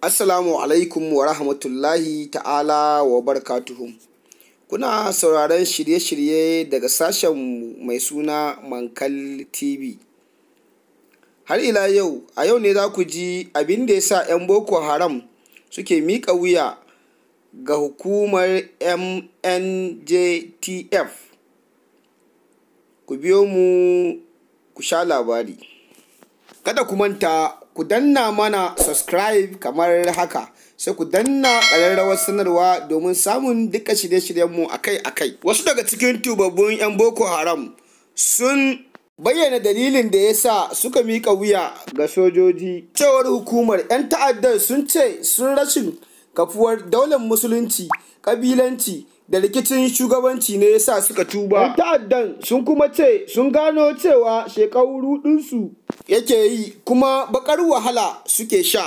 Assalamu alaikum wa rahmatullahi ta'ala wa barakatuhu. Kuna sauraron shirye-shirye daga sashen mai suna Mankal TV. Har ila yau, a yau ne za ku ji abin da ya sa 'yan Boko Haram suke miƙa wuya ga hukumar MNJTF. Ku biyo mu ku sha labari. Kada ku manta ku danna mana subscribe kamar haka, sai ku danna ƙararrawar sanarwa domin samun duka shirye-shiryenmu akai-akai. Wasu daga cikin tubabbun 'yan Boko Haram sun bayyana dalilin da ya sa suka miƙa wuya ga sojoji. Cewar hukumar 'yan ta'addar sun ce sun rashin kafuwar daular musulunci, ƙabilanci da rikicin shugabanci ne ya sa suka tuba. 'Yan ta'addan sun kuma ce sun gano cewa shekaru ruɗinsu yake yi kuma baƙar wahala suke sha.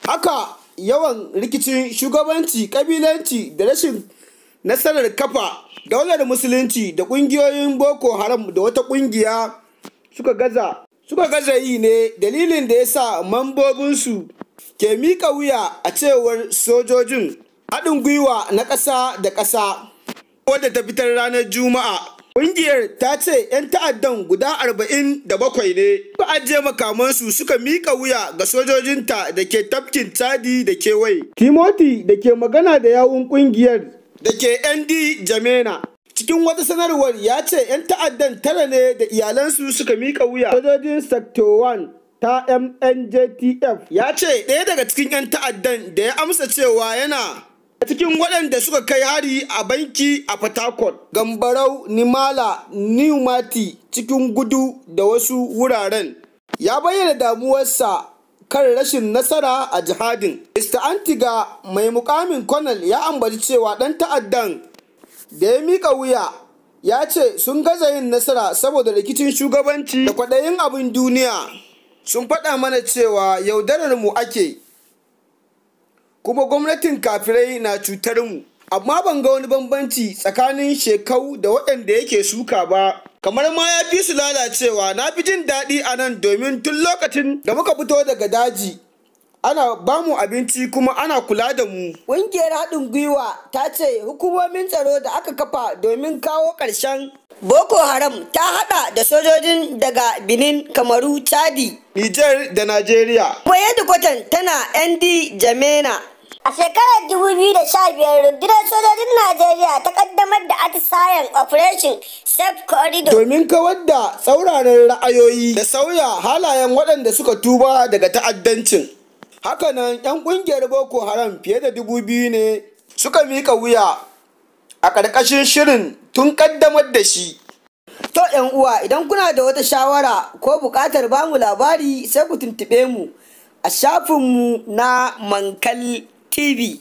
Haka yawan rikicin shugabanci, ƙabilanci da rashin nasarar kafa daular musulunci da ƙungiyoyin Boko Haram da wata ƙungiya suka gaza yi ne dalilin da ya sa mambobinsu ke miƙa wuya, a cewar sojojin haɗin gwiwa na ƙasa da ƙasa wadda ta fitar ranar Juma'a. Ƙungiyar ta ce 'yan ta'addan guda 47 ne suka ajiye makamansu suka miƙa wuya ga sojojinta da ke tafkin Chadi da kewaye. Timothy da ke magana da yawun ƙungiyar da ke N'Djamena cikin wata sanarwar ya ce 'yan ta'addan tara ne da iyalansu suka miƙa wuya. Sojojin Sector 1 ta MNJTF ya ce ɗaya daga cikin 'yan ta'addan da ya amsa cewa yana cikin waɗanda suka kai hari a banki a Fatakwal, Gambarau, Nimala, New Mati, cikin Gudu da wasu wuraren. Ya bayyana damuwarsa kan rashin nasara a jihadin. Mr. Antiga mai mukamin Colonel ya ambaci cewa ɗan ta'addan da ya mika wuya ya ce sun gaza yin nasara saboda rikicin shugabanci da kwaɗayin abin duniya. Sun faɗa mana cewa yaudarar mu ake, kuma gwamnatin kafirai na cutar mu. Amma ban ga wani bambanci tsakanin Shekau da waɗanda yake suka ba. Kamar ma ya fi su lalacewa. Na fi jin daɗi a nan domin tun lokacin da muka fito daga daji ana ba mu abinci kuma ana kula da mu. Ƙungiyar haɗin gwiwa ta ce hukumomin tsaro da aka kafa domin kawo ƙarshen Boko Haram ta haɗa da sojojin daga Benin, Kamaru, Chadi, Nijar da Najeriya. Kuma hedikwatan tana N'Djamena. A shekarar 2015, rundunar sojojin Najeriya ta kaddamar da atisayen Operation Safe Corridor. Domin kawar da tsauraran ra'ayoyi da sauya halayen waɗanda suka tuba daga ta'addancin. Hakanan 'yan ƙungiyar Boko Haram fiye da 2000 ne suka mika wuya a ƙarƙashin shirin tun ƙaddamar da shi. To, 'yan uwa, idan kuna da wata shawara ko buƙatar bamu labari, sai ku tuntuɓe mu a shafinmu na Mankal TV.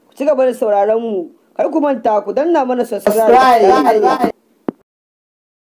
Ku ci gaba da sauraron mu. Kar ku manta ku danna mana subscribe.